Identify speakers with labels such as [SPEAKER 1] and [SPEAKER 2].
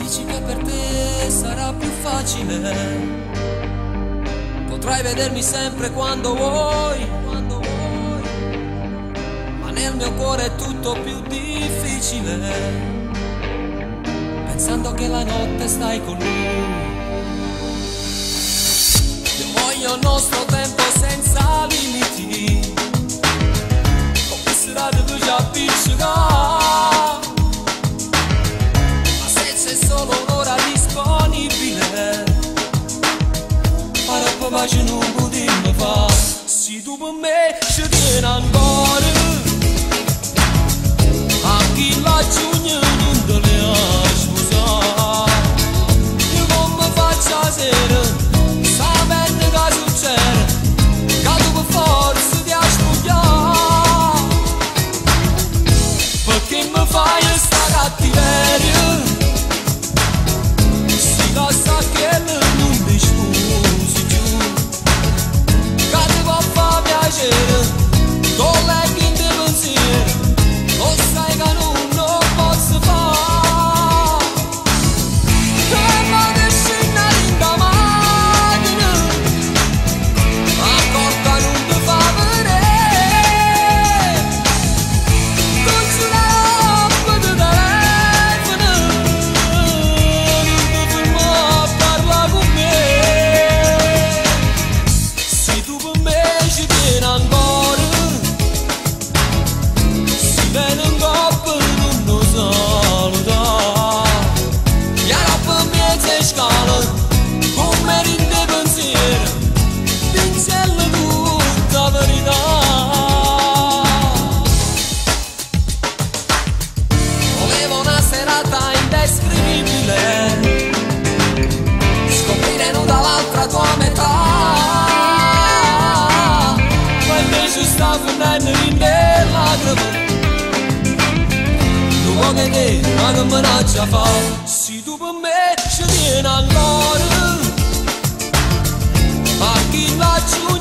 [SPEAKER 1] Dici che per te sarà più facile. Potrai vedermi sempre quando vuoi, quando vuoi. Ma nel mio cuore è tutto più difficile. Pensando che la notte stai con lui. Io voglio il nostro tempo senza limiti. Con questa radio già appiccica. Ma se c'è solo un'ora disponibile, para papà ci non potremmo fa. Se tu per me ci tieni ancora, a chi la giugno non te le sposare. Io come faccio a sera, sapendo che succede, che tu per forza ti ascoltare. Perché mi fai sta cattiveria? Si la sa che non ti scusi più, che ti può far piacere, con le quinte pensieri, lo sai che non lo posso fare. E ma te scende in da macchina, accorta non ti fa vedere, tu ce l'hai di telefono, non ti ferma a parlare con me. Se tu per me ci tieni ancora, si viene in coppa non lo saluta. E roba mezza scala, come rinde pensiero, dincella tutta la verità. Volevo una serata indescrivibile, scoprire nuda l'altra tua metà. Ma invece sta finendo in lacrime, tu vuoi che te, ma che minaccia fa? Se tu per me ci tieni ancora, a chi la giù